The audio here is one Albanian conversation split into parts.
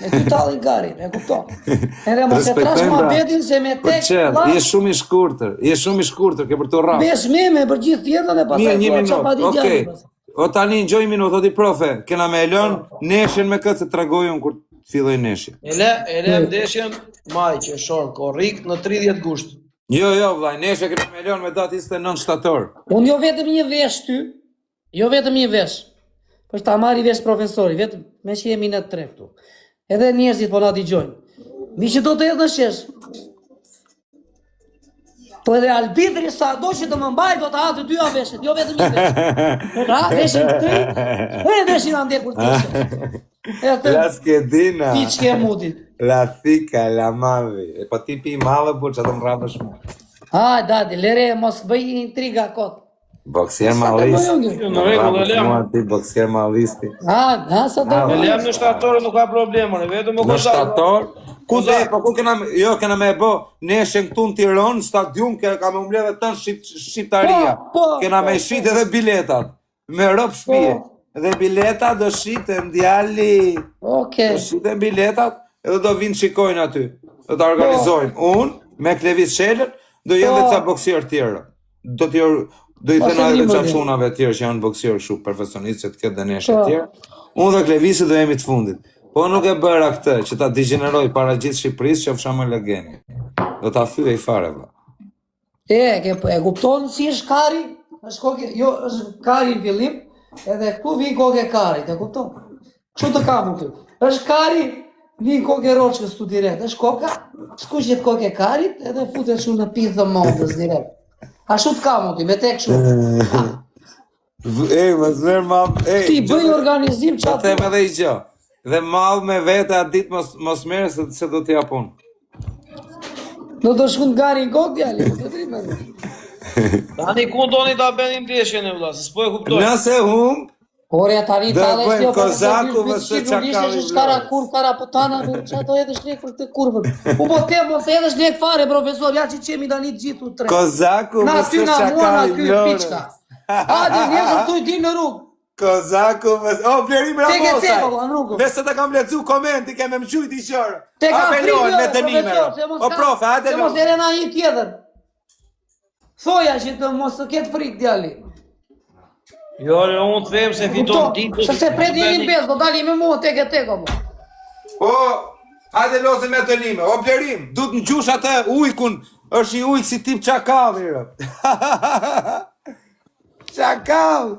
Me ty tallin karin, e kupton. Edhe mos e trash Respektojmë, pra. muhabetin se me Po tek qel, vlla, je shumë i shkurtër, je shumë i shkurtër, ke për të rraf. Vesh me me për gjithë jetën e pastaj Mirë, një thua minutë. çfarë pati Okej. djali pastaj. O tani ngjoj minutë, o ti profe, kena me e lën neshjen me këtë se tregoj unë kur filloj neshja. E le, e le ndeshjen maj, qershor, korrik në 30 gusht. Jo, jo, vllai, neshja kena me e lën me datë 29 shtator. Unë jo vetëm një vesh ty, jo vetëm një vesh. Po që ta marri vesh profesori, vetëm me që jemi në tre këtu. Edhe njerëzit po na dëgjojnë. Mi që do të jetë në shesh. Po edhe arbitri sa do që të më mbaj do të ha të dyja veshet, jo vetëm një vesh. Do të ha veshin këtu, e veshin ande kur të shesh. E të La skedina. piçke e mutit. La thika, la madhi. E po ti pi mallë, bu, që të më rrafësh mu. Ha, dadi, lere, mos bëj intriga kot. Boksier Sa të mallist. bëj unë? Në rregull, e lem. Mua ti boksier mallisti. Ha, ha, sa të E Ah, lem në shtator nuk ka problem, ore, vetëm o Në Kozak. shtator, ku dhe, po ku kena, me- jo, kena me e bo, neshjen këtu në Tiranë, në stadium, ke, ka me u mbledhë tënë shqip, shqiptaria. Po, po, kena me po, shit edhe biletat, me rëp shtëpie. Po. Dhe biletat do shiten djali. Okej. Do shiten biletat edhe do vinë shikojnë aty. Do ta organizojmë. Unë me Klevis Shelën do jenë Po. dhe ca boksier tjerë. Do t'i do i Po, thënë se edhe një ca më çunave tjerë që janë boksier kështu profesionistë që të ketë dhe neshje Po. tjerë. Unë dhe Klevisi do jemi të fundit. Po nuk e bëra këtë që ta digjeneroj para gjithë Shqipërisë qofsha më legeni. Do ta thyej fare valla. E, ke, e kupton si është kari? Është koke, jo, është kari në fillim, edhe këtu vin koke karit, e kupton? Kështu të kam unë këtu. Është kari, vin koke roçkës tu direkt. Është koka, skuqet koke karit, edhe futet kështu në pithë të mondës direkt. Ashtu të kam unë ty, me te kështu. Ej, mos merr mall. Ej, Ti bëj organizim Po çfarë them edhe i gjë. Dhe mall me vete atë ditë mos mos merr se se do t'i jap unë. Do të shkon gari në kokë djali, po të drejtë. Tani ku doni ta bëni ndeshjen e vëlla, se s'po e kuptoj. Nëse humb, Ore tani Do ta dhe bëjmë jo Kozaku vs Çakalli Është kara Vlorës. kur kara putana, po çfarë do hedhësh lek për këtë kurvën. U po them mos hedhësh lek fare profesor, ja që qemi tani të gjithë u tre. Kozaku Na vs ty na mua na Çakalli ky Vlorës. piçka. Hajde nesër thuj di në rrugë. Kozaku vs O Blerim Tek e Ramosaj. tek, o, në rrugë. Veç se ta kam lexu komenti, ke me më gjujt i qërë. Te ka Apelohen frikë, me dënime. profesor, se mos O ka- profe, hajde Se mos loj. ere na një tjetër. Thoja që të mos të ketë frikë djali. Jo, jo, unë them se fiton Kupton? ditë. Se se pret njërin pesë, do dali me mua tek e tek apo. Po, hajde lozim me dënime. O Blerim, du të ngjush atë ujkun, është i ujk si tip çakalli. rë. Çakall.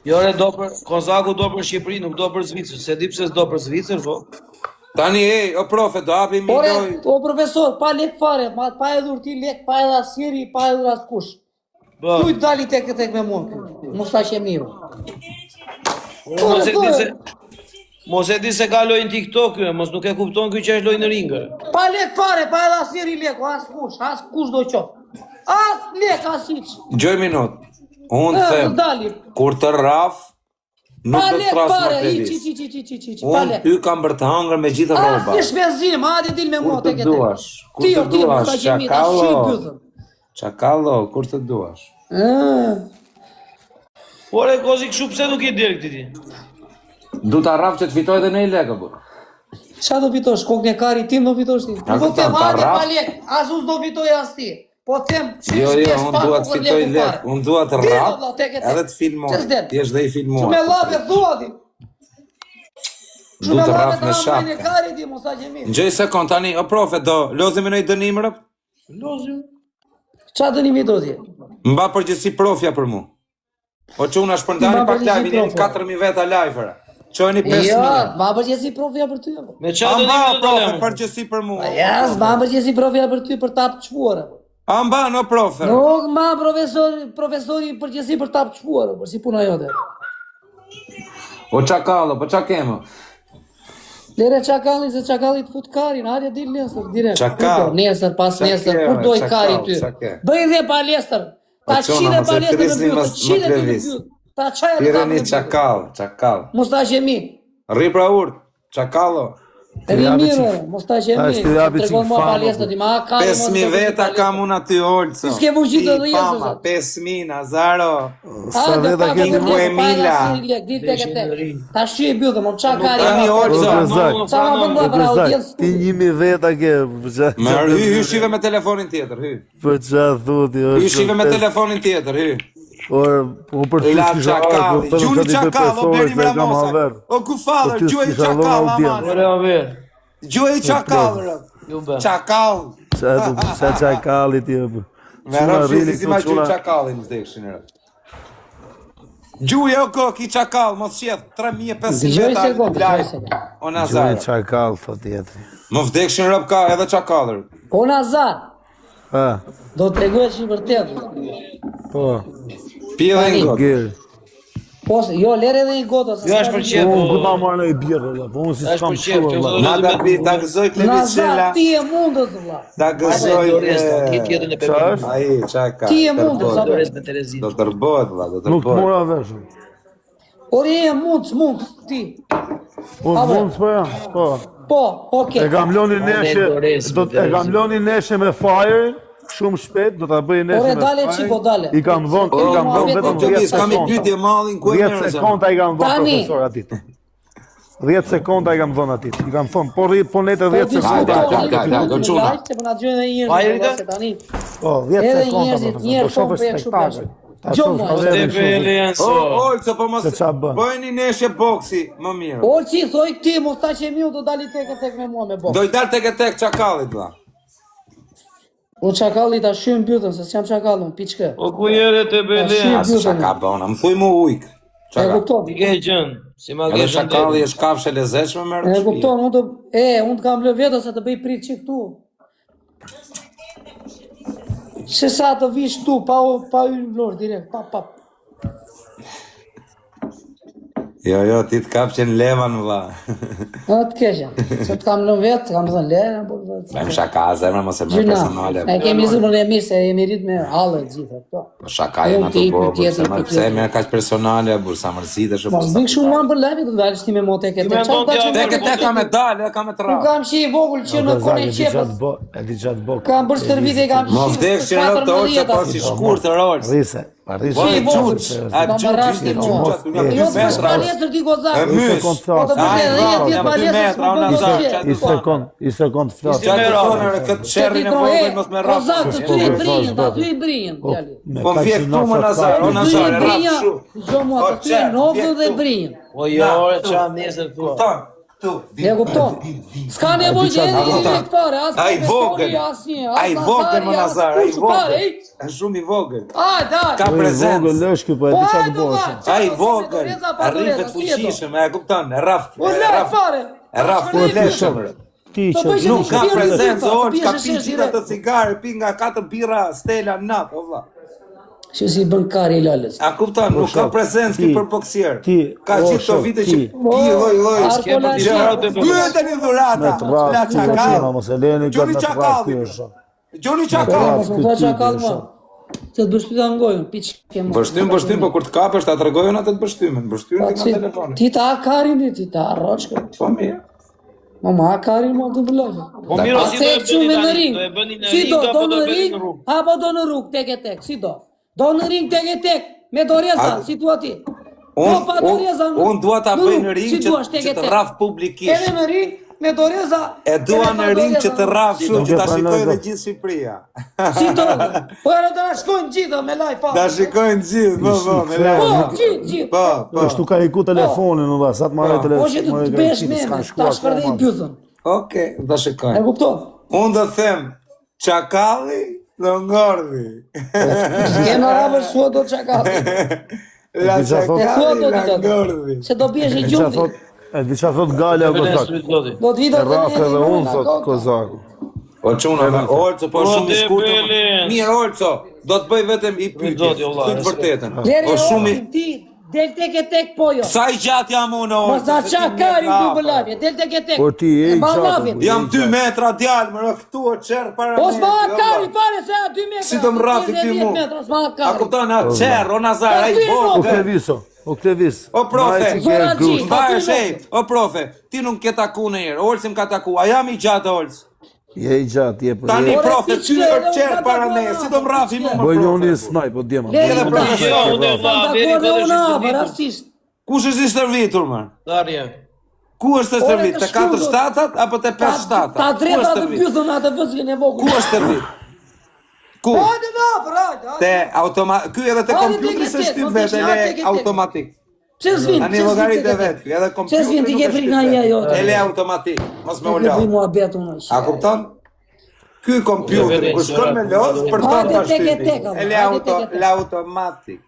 Jo, re, do për Kozaku do për Shqipëri, nuk do për Zvicër. Se di pse s'do për Zvicër, po. Tani ej, o profe, do hapim një Ore, lojë. o profesor, pa lek fare, ma, pa hedhur ti lek, pa hedhur asnjëri, pa hedhur askush. Po. Thuj dali tek e tek me mua. ky. Mos ta qe mirë. Mos e di se Mos e di se ka lojë në TikTok ky, mos nuk e kupton ky që është lojë në ring. ë. Pa lek fare, pa edhe asnjëri lek, o askush, askush do qoftë. As lek, as hiç. Gjoj minut. Unë E, do them, dali. kur të rraf, nuk Pa do të lek tras më fare, hiç, Klevis. hiç, hiç, hiç, hiç, hiç, pa Unë lek. ty kam për të hëngër me gjithë rroba. Asnjë shpenzim, hajde dil me Kur mua të tek e tek. duash, kur Ti të o ti, mos duash, ta qe mirë, ta çakallo. shyj bythën. Çakallo, kur të duash. Ë. Ore Kozi kështu pse nuk i del këtij ti? Du ta rraf që të fitoj edhe në i lekë, bu. Qa do fitosh? Kokën e karit tim do fitosh ti? A Po kupton, them, ta hajde rraf? pa lek, as unë s'do fitoj as ti. Po them, që Jo, jo, shpesh unë pa dua të kokën fitoj leku lek, fare. unë dua të Ti, rrap, valla, tek e tek. edhe të filmoj. Që s'del? Ti je dhe i filmuar. Që me llafe thua ti. Që Du me të llafe rraf ta me hamajnë e shapka. karit ti, mos ta qe mirë. Ngjoj sekond tani, o profe, do lozim me ndonjë dënim rëp? Lozim. Qa dënimi do ti? Mba përgjegjësi profja për mu. O çuna shpërndani Mba pak përgjegjësi live, jeni profja. 4000 veta live. re. Çojeni Jo, 5000. s'ma përgjegjësi profja për ty. apo? Me A çfarë mba dënimi do të profe lëmë? përgjegjësi për mua. Ja, s'ma përgjegjësi profja për ty për ta çfuar. apo. A mba no profe. Nuk ma profesor, profesori përgjegjësi për ta çfuar, apo si puna jote. O çakallo, po ça kemi? Lere çakalli se çakalli të fut karin, hajde dil nesër direkt. Çakall. Kur do, Nesër, pas Qa nesër, ke, kur do i çakall, kari ty. qa ke? Bëj dhe palestër. Ta O, çuna, qile mos e palestër në thrisni mbyll, mos- të qile më ty në klevis. mbyll. Ta çaja të Tireni tapë në mbyll. çakall, çakall. Mos ta qemi. Rri pra urt, çakallo. Rri japi mirë, çik- ore, mos ta që Tash mirë. ti japi çik Tregon mua famë, palestër ti, ma ka 5000 veta kam unë aty Olco. Ti s'ke fuqi të Ti, rrjes, Pama, ose? 5000 Nazaro. Sa veta ke ti Ku Emila. Dil tek e tek. Ta shi e mbyllëm, mo ça ka Tani Olco. O, Gëzak. Sa ma bën O mua për Gëzak, audiencë. ti 1000 veta ke, për qa Më hy hy shive me telefonin tjetër, hy. Për qa thuti, Hy shive me telefonin tjetër, hy. Or, unë për ty La s'kisha ardhur, çakalli, po vetëm gjuni sa ti bëj çakall, o pesore, Bleri se e kam Mramosa. haver. O ku father, Po ty gjuaj s'kisha dhënë çakall audiencë. aman. Ore, aver. Gjuaj çakall, rë. Ju be. Çakall. Qa të qa çakalli ti e për. Me Çuna rrofshi rrini si si këtu, ma gjuj çuna. çakallin vdekshin rë. Gjuaj o kok i çakall, mos shef 3500 Dëgjoj veta sekond, dëgjoj live. sekond. O Gjuni Nazar. çakall, thot tjetri. Më vdekshin rëp ka edhe çakallër. O Nazar, Ha, do të tregohesh i vërtet. po, Pi edhe një gotë. gjerë. Po, se- jo, lere edhe një gotë. se Jo, s'ka është për gjë. qef, Unë po. ku ta marrë në i birë, valla, po unë si Është s'kam për qef, shkuar, kjo valla. do- Na ta pi, ta gëzoj Klevis Nazar, Shela, ti e mundës vlla. ta gëzoj. Dorez, ta ke tjetrin e Qa Pepin. është? Ai, çka ka? Ti e mundës, tërbohet. apo? Dorez me Terezin. Do tërbohet valla, do Nuk të tërbohet. mora vesh. Ore e mundës, mundës, ti. Unë Apo? mund s'po jam, po. Po, okej. E kam lënë neshe, Dorez, do e kam lënë neshe me Fire, shumë shpejt, do ta bëj neshe Ore, me dale, Fire. Çiko, dale. I kam dhënë, i kam dhënë O vetëm Klevis, 10 kam një sekonda. pyetje mallin ku e 10 merr zemër? sekonda i kam dhënë Tani. profesor atit. 10 sekonda i kam dhënë atit. I kam thënë, po rri, po nete 10 sekonda. Dale, dale, dale, dale, do çuna. Se po na dëgjojnë edhe njerëz, Fajri, valla, se tani. Po, 10 Edhe sekonda njerëzit, profesor. njerë Po shohësh thonë po e kështu spektakël. Ta Gjo shohësh mua, haverin Te kështu. Belen O, so. Olco, po mos Se qa bën? bëjeni neshe boksi, më mirë. Olci, thoj ti, mos ta që miu do dali tek e tek me mua me boks. Do i dal tek e tek çakallit valla. O çakalli ta shyem mbytën, se s'jam çakall unë, piçkë. O ku jere te Belen. Shi- As çka bona, më thuj mu ujk. E Çka? kupton? Ti ke gjën, si ma ke Edhe çakalli është kafshë e lezetshme merr. E kupton, unë do e, unë të kam lë vetë se të bëj prit çik këtu. Se sa të vish këtu pa u pa hyrë në Vlorë direkt, pa pa. Jo, jo, ti të kapqen levan vlla. Në të keqja. Se të kam lënë vetë, të kam thënë lere, po. Bëjmë shaka zemra, mos e merr Gjyna. personale. E kemi zemrën e mirë se jemi rrit me halle të gjitha, po. Po shaka jena Unë të ti, bo, ky tjetri, pse ky merr pse tjetri. merr kaq personale, burr, sa mërzitesh Mos bëj kështu mua për lajme, do të dalësh ti me mua tek e Ti tek. mendon Çfarë ta ti që Tek e tek ka me dalë, ka me Unë tra. kam shi i vogël që në Gëzak, kone e di qatë qepës. bo, e di qatë bo. Kam bërë stërvitje, kam Mos vdek që rëp të olce, po si shkurt rol. Rrise, pa rrise. Po Si i vogël. çuç, a Ma çuç, marrash ishte ti çuç mua. aty nga Jo, 2 s'po metra. palestër ti kozak. E mys. Po të bësh Ai, edhe valla, 10 vjet jam dy palestër, metra, s'po unë bën Nazar, gjë. qa I sekond, i sekond flas. Qa të thonë re, këtë qerrin e vogël mos me rraf. Kozak, të ty i brinjën, ta ty i brinjën, djali. Me Po kaq vje që këtu më nafta Nazar, ka, o Ty Nazar, i e rraf brinjën, kështu. dëgjo mua, O, të ty qer, e nofën vje dhe këtu. brinjën. Po jo, ore, qa nesër thua. Kupton? Këtu. E kupton? S'ka nevojë që A edhe kupton? direkt fare, as Ai profesori, vogël. asnjë, as Ai vogël më Nazari, as Nazar, ai kush, fare, vogël. ej. Është shumë i vogël. Ai, dal. Ka Po i prezencë. vogël është ky, po e Po di qatë hajde, bo valla, është. Ai çfarë, vogël, doreza pa doreza, rrifet si e do? fuqishëm, e kupton? E rraf, Po e laj rraf. fare. E rraf Po, ti leshëm. shok, Ti Po që bëj që Nuk ka Ti prezencë, ti orë, ka biesh pi shesh gjitha direkt. të cigare, pi nga katër birra Stella në natë, o vlla. Që si bën kari i lalës. A kupton, nuk ka shok, prezencë ky ti- për boksier. ti- Ka o, gjithë këto shok, vite që ti- pi lloj lloj. Arko la gjëra. qe. Pyeteni dhurata. me të La rast ky çakall. çuna, mos e leni Gjoni këtë me të rast ky çakalli. është. Gjoni Me të çakall. rast Mos ky më thua tipi çakall është. mua. Se të bështyta në gojën, piç ke mua. Pështym, pështym, po kur të kapesh ta tregojnë atë të pështymën. Pështym ti nga Si- telefoni. Ti ta ha karin ti, ti ta harrosh kë. Po mirë. Ma ma ha karin mua të bëlojë. Po mirë, A si se do e e çu bëni me në tani? ring? Do e bëni në Si ring do, apo do do në e bëni ring në rrugë? apo do në rrugë tek e tek, si do? Do në ring tek e tek, me doreza, A- si thua ti. Unë Do pa doreza unë unë dua ta bëj në ring si që, duash tek që e të tek. rraf publikisht. Edhe në ring me doreza. E dua edhe pa në ring që doreza, të rraf si shumë Nuk që e ta pranoj shikojë edhe dot. gjithë Shqipëria. Si do? Po edhe do na shkojnë gjithë me live pa. Ta shikojnë gjithë, po po, me I live. Po, Nuk- gjithë, gjithë. Po, po. Është tu ka iku telefonin, valla, sa të marrë Po telefonin. që të të bësh meme, ta shkërdhej bythën. Okej, ta E shikojnë. kupton? Unë do them çakalli do ngordhi. S'ke më rabër sua do çakall. La E di qa thot- E thua çakalli do la ti do. ngordhi. Se do biesh i E di qa gjumti. thot, e di qa thot Gala o Belen Kozak. syt zoti. Do të vi do E të rraf vjen edhe i unë mund, thot akoma. Kozaku. O çuna, me Olco, po Po, shumë i de shkurtër. Belen. Mirë Olco, do të bëj vetëm i pyetje. Zoti, o vlla, Thuj të respekt. vërtetën. Lere O shumë i ti del tek e tek po jo. Sa i gjatë jam unë o Mos Olco? na se qa ti më kari jep du nga bëllavje, del tek e tek. Po ti je E i mban gjatë, lavin. po. Jam 2 metra djalë, më rë këtu o qerë para Po meje, s'ma ha jo, kari vlla. fare se a 2 metra. Si të më rrafi ti 10 mu? metra, s'ma ha A kari. kupton, a qerë, o Nazar, ai Po, ty e Po vogël. Kleviso. O Klevis. O profe, mbaj që ke Zora grusht. Gji. Mbaje shej, o profe, ti nuk ke taku në herë, Olsi më ka taku, a jam i gjatë Ols? Je i gjatë, je po. Tani je- Ore, profe, ti ty ç'ke, është edhe unë qerë kam para takuar ne, na, si do më rrafi ti mu ç'ke. më Bëj njoni profe? snajp, o djema. Le, Bëj Edhe njoni profe, snajp, Jo, ke unë e vrarë. vlla, Kam Beri takuar dhe vetë unë është i afër, stërvitur. rastisht. Kush është i stërvitur më? Darje. Ku është Ore, stërvit? të Te 4 shkruar. shtatat apo te 5 shtatat? Ta Ku drejta është të stërvit? bythën atë vëzgën e vogël. Ku është stërvit? Ku? Hajde në afër, hajde. hajde. Te automa ky edhe te Hajde, kompjuteri tek e se tek, shtyp mos vetë të ele tek e tek. automatik. Pse s'vin? Tani Pse s'vin llogarit tek e e vet, tek? ky edhe Pse kompjuteri. s'vin ti nuk ke e frikë shtyp nga vet. ja jote? Ele automatik, mos me Nuk u e bëj lodh. muhabet unë. A kupton? Ky kompjuteri kur shkon me loz për ton Hajde ta tek e shtypi. tek, ama, Ele hajde auto, tek e tek. le automatik.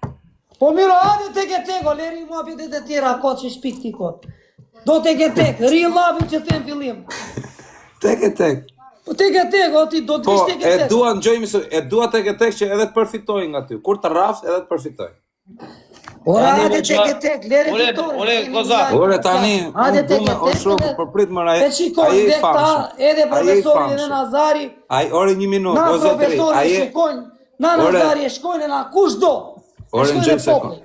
Po mirë, hajde tek e tek, o leri muhabetet e tjera kot që shpik ti kot. Do tek e tek, ri llafin që them fillim. Tek e tek. Po tek e tek, o ti do të Po, vish tek e e tek. dua ngjojmë se e dua tek e tek që edhe të përfitoj nga ty. Kur të rraf edhe të përfitoj. Ora, Tani, hajde mo, tek e tek, leri Ore, fitore. ore, Koza. Ore tani, Hajde unë tek du me e o tek. shoku, edhe- po prit më ai. E shikojnë ai i dhe këta, famshëm. edhe Ai i profesori edhe famshëm. Nazari, Ai ore një minutë, na o zotëri, profesori ai e shikojnë, na Ore. Nazari e shkojnë, na kush do. E Ore shkojnë në dhe sekond. populli.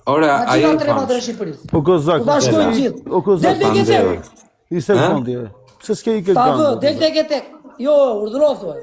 Ore, Na ai gjitha i trevat e famshëm. Shqipërisë. O kozak. Po ta shkojnë gjithë. O kozak. Del tek e tek. Faleminderit. I sekondë. Pse s'ke i ke Ta vë, gangë? del tek e tek. Jo, urdhëro thuaj.